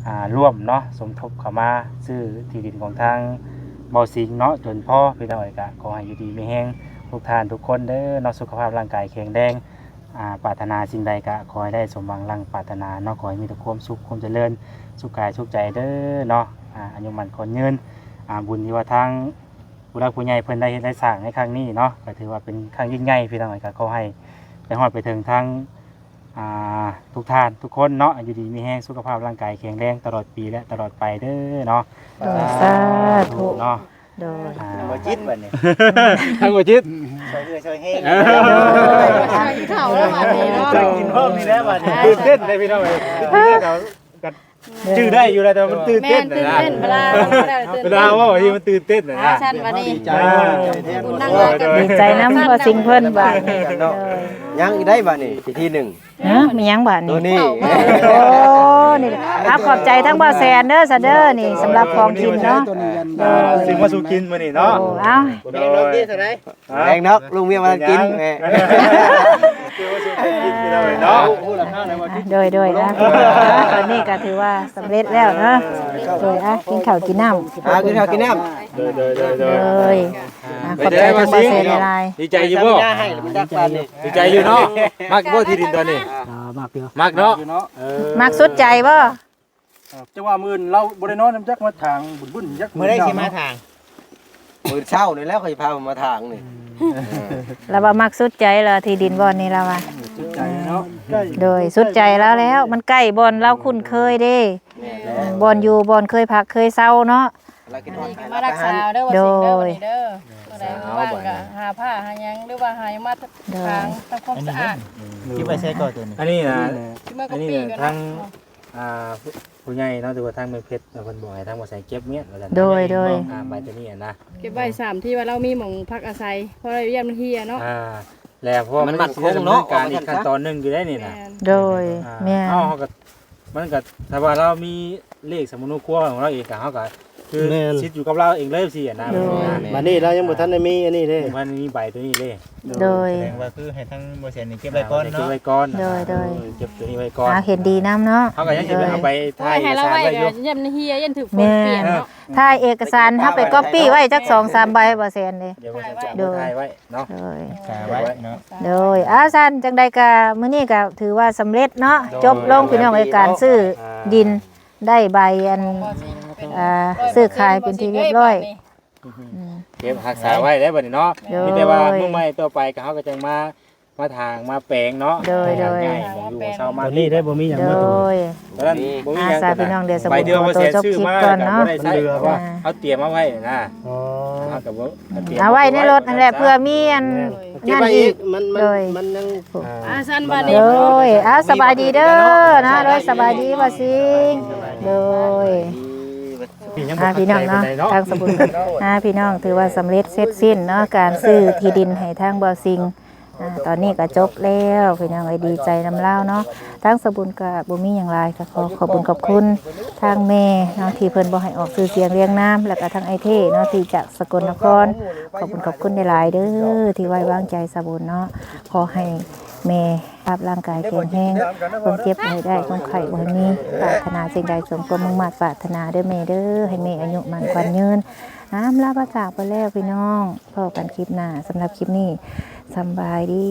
ອ່າ ຮ່ວມເນາະ ສົມທົບເຂົ້າມາຊື້ທີ່ດິນຂອງທາງເບົາສິງເນາະ ຈົນພໍພີ່ນ້ອງເອີຍ ກໍຂໍໃຫ້ຢູ່ດີມີແຮງທຸກທ່ານທຸກຄົນເດີເນາະ ສຸຂະພາບຮ່າງກາຍແຂງແຮງ ອ່າ ປາດຖະໜາສິ່ງໃດກໍຂໍໃຫ້ໄດ້ສົມຫວັງດັ່ງປາດຖະໜາເນາະ ຂໍໃຫ້ມີແຕ່ຄວາມສຸກຄວາມຈະເລີນ ສຸກກາຍສຸກໃຈເດີເນາະ ອ່າ ອາຍຸໝັ້ນຂວັນຍືນ ອ່າ ບຸນທີ່ວ່າທາງຜູ້ຫຼັກຜູ້ໃຫຍ່ເພິ່ນໄດ້ເຮັດໄດ້ສ້າງໃນຄັ້ງນີ້ເນາະ ກໍຖືວ່າເປັນຄັ້ງຍິ່ງໃຫຍ່ພີ່ນ້ອງ ກໍຂໍໃຫ້ໄປຮອດໄປເຖິງທາງ ອ່າ ທຸກທ່ານທຸກຄົນເນາະ ຢູ່ດີມີແຮງ ສຸຂະພາບຮ່າງກາຍແຂງແຮງຕະຫຼອດປີ ແລະ ຕະຫຼອດໄປເດີເນາະ ໂດຍ ສາທຸເນາະ ໂດຍ ອ່າ ບໍ່ຈິດບັດນີ້ ທາງບໍ່ຈິດ ຊ່ອຍເຮືອຊ່ອຍແຮງ ເອີ ຊ່ອຍກິນເຂົ້າແລ້ວບັດນີ້ເນາະ ຊ່ອຍກິນພ້ອມນີ້ແລ້ວບັດນີ້ ຕື່ນເຕັ້ນເດ້ພີ່ນ້ອງເອີຍ ຄືເຮົາກໍຈື່ໄດ້ຢູ່ແລ້ວ ແຕ່ວ່າມັນຕື່ນເຕັ້ນນະ ແມ່ນ ຕື່ນເຕັ້ນ ເວລາ ເວລາເວົ້າທີ່ມັນຕື່ນເຕັ້ນນະ ອ່າ ຊັ້ນບັດນີ້ ອ່າ ບຸນນຳ ດີໃຈນຳພໍ່ສິງເພິ່ນບາດນີ້ ຍັງອີກໄດ້ບັດນີ້ ອີກທີໜຶ່ງ ຮະ ມີຫຍັງບາດນີ້ ໂອ້ ນີ້ ອ່າ ຂອບໃຈທັງບ່າວແສນເດີຊະເດີ ນີ້ສຳລັບຂອງກິນເນາະ ເອີ ຊື້ມາສູ່ກິນມື້ນີ້ເນາະ ໂອ້ ເອົາ ໂດຍ ແລງເນາະ ລຸງວຽງມາກິນ ເອີ ແມ່ ຊື້ມາສູ່ກິນເນາະ ໂດຍ ໂດຍ ອ່າ ອັນນີ້ກໍຖືວ່າສຳເລັດແລ້ວເນາະ ໂດຍ ອ່າ ກິນເຂົ້າກິນນ້ຳ ອ່າ ກິນເຂົ້າກິນນ້ຳ ໂດຍ ໂດຍ ໂດຍ ໂດຍ ອ່າ ຂອບໃຈທັງບ່າວແສນຫຼາຍໆ ດີໃຈຢູ່ບໍ່? ດີໃຈຢູ່ເນາະ ມັກບໍ່ທີ່ດິນຕອນນີ້? ອ່າ ມັກຢູ່ ມັກເນາະ ເອີ ມັກສຸດໃຈບໍ່? ອ່າ ຈັ່ງວ່າມື້ອື່ນລາວບໍ່ໄດ້ນອນນຳຈັກ ມາຖາງບຸ້ນໆ ຈັກ ມື້ໃດຊິມາຖາງ? ມື້ເຊົ້ານີ້ແຫຼະ ຂ້ອຍຊິພາມາຖາງນີ້ ລາວວ່າມັກສຸດໃຈລະ ທີ່ດິນບ່ອນນີ້ລາວວ່າ ສຸດໃຈເນາະ ໂດຍ ສຸດໃຈລາວແລ້ວ ມັນໃກ້ບ່ອນລາວຄຸ້ນເຄີຍເດ້ ແມ່ນແລ້ວ ບ່ອນຢູ່ ບ່ອນເຄີຍພັກເຄີຍເຊົາເນາະ ອັນນີ້ກໍມາຮັກສາເດີ ວ່າຊິງເດີ ໂດຍ ມື້ໃດວ່າງກໍຫາຜ້າຫາຫຍັງ ຫຼືວ່າຫາຫຍັງມາ ໂດຍ ທາງ ທຳຄວາມສະອາດ ເກັບໄວ້ໃສກໍຕົວນີ້? ອັນນີ້ນະ ອັນນີ້ນະ ທາງ ອ່າ ຜູ້ໃຫຍ່ເນາະ ຫຼືວ່າທາງແມ່ເພັດເພິ່ນບອກໃຫ້ທາງບໍ່ໃສ່ເກັບມຽນວ່າຊັ້ນ ໂດຍ ໂດຍ ອ່າ ໃບຕົວນີ້ນະ ເກັບໄວ້ຊ້ຳທີ່ວ່າລາວມີໝ່ອງພັກອາໄສ ເພາະວ່າຢ້ານມັນເຫ່ຍເນາະ ອ່າ ແລ້ວເພາະວ່າມັນໝັ້ນຄົງເນາະ ການອີກຂັ້ນຕອນໜຶ່ງຢູ່ໄດ້ນີ້ນະ ໂດຍ ອ່າ ແມ່ນ ເຮົາ ເຮົາກໍ ມັນກໍ ຖ້າວ່າລາວມີເລກສຳມະໂນຄົວຂອງລາວເອງ ກໍເຮົາກໍຄືສິດຢູ່ກັບລາວເອງເລີຍຊີ້ນະ ໂດຍ ບັດນີ້ລາວຍັງບໍ່ທັນໄດ້ມີອັນນີ້ເດ້ ຍັງບໍ່ທັນໄດ້ມີໃບຕົວນີ້ເດ້ ໂດຍ ໂດຍ ສະແດງວ່າຄືໃຫ້ທາງບໍ່ແສນນີ້ເກັບໄວ້ກ່ອນເນາະ ເກັບໄວ້ກ່ອນ ໂດຍ ໂດຍ ເກັບຕົວນີ້ໄວ້ກ່ອນ ອ່າ ເຫັນດີນຳເນາະ ເຮົາກໍຍັງຊິໄປຖ່າຍເອກະສານໄວ້ຢູ່ ຢ້ານເຮຍ ຢ້ານຖືກຝົນປ່ຽນເນາະ ຖ່າຍເອກະສານ ເຮົາໄປກັອບປີ້ໄວ້ຈັກສອງສາມໃບ ບໍ່ແສນເດ້ ດຽວບໍ່ແສນຈະເອົາໄປຖ່າຍໄວ້ ເນາະ ໂດຍ ຮັກສາໄວ້ເນາະ ໂດຍ ເອົາຊັ້ນ ຈັ່ງໃດກໍມື້ນີ້ກໍຖືວ່າສຳເລັດເນາະ ໂດຍ ຈົບລົງ ພີ່ນ້ອງເອີຍ ການຊື້ ອ່າ ດິນ ໄດ້ໃບອັນ ອ່າ ຊື້ຂາຍເປັນທີ່ຮຽບຮ້ອຍ ອືມ ເກັບຮັກສາໄວ້ແລ້ວບັດນີ້ເນາະ ໂດຍ ມີແຕ່ວ່າມື້ໃໝ່ຕໍ່ໄປກໍເຮົາກໍຈັ່ງມາ ມາຖາງມາແປງເນາະ ໂດຍ ໂດຍ ໃຫ້ມັນງ່າຍ ໝ່ອງຢູ່ໝ່ອງເຊົາມາກ ຕອນນີ້ໄດ້ບໍ່ມີຫຍັງມາ ໂດຍ ຕອນນັ້ນບໍ່ມີຫຍັງ ອ່າ ສາພີ່ນ້ອງ ດຽວສະບຸນ ໄປເທື່ອບໍ່ແສນຊື້ມາກໍບໍ່ໄດ້ໃຊ້ ເພາະວ່າເຮົາຕຽມເອົາໄວ້ນະ ອໍ ເຮົາກໍບໍ່ ເອົາໄວ້ໃນລົດຫັ້ນແຫຼະ ເພື່ອມີອັນນັ້ນອີກ ມັນ ມັນ ໂດຍ ມັນຍັງ ອ່າ ຊັ້ນບັດນີ້ ໂດຍ ອ່າ ສະບາຍດີເດີເນາະ ໂດຍ ສະບາຍດີບ່າວສິງ ໂດຍ ອ່າ ພີ່ນ້ອງເນາະ ທາງສະບຸນ ອ່າ ພີ່ນ້ອງ ຖືວ່າສຳເລັດເສັດສິ້ນເນາະ ການຊື້ທີ່ດິນໃຫ້ທາງບ່າວສິງ ອ່າ ຕອນນີ້ກໍຈົບແລ້ວ ພີ່ນ້ອງເອີຍ ດີໃຈນຳລາວເນາະ ທາງສະບຸນກໍບໍ່ມີຫຍັງຫຼາຍ ກໍຂໍຂອບຄຸນຂອບຄຸນທາງແມ່ເນາະ ທີ່ເພິ່ນບໍ່ໃຫ້ອອກຊື່ສຽງລຽງນາມ ແລ້ວກໍທາງອ້າຍເທ່ເນາະ ທີ່ຈາກສະກົນນະຄອນ ຂອບຄຸນຂອບຄຸນຫຼາຍໆເດີ ທີ່ໄວ້ວາງໃຈສະບຸນເນາະ ຂໍໃຫ້ ແມ່ ສຸຂະພາບຮ່າງກາຍແຂງແຮງ, ຄວາມເຈັບບໍ່ໃຫ້ໄດ້, ຄວາມໄຂ້ບໍ່ໃຫ້ມີ, ປາດຖະໜາສິ່ງໃດສົມຄວາມມຸ່ງມາດປາດຖະໜາເດີແມ່ເດີ. ໃຫ້ແມ່ອາຍຸໝັ້ນຂວັນຍືນ. ອາ ລາພາຈາກໄປແລ້ວພີ່ນ້ອງ, ພໍ້ກັນຄລິບໜ້າ. ສຳລັບຄລິບນີ້ ສຳບາຍດີ.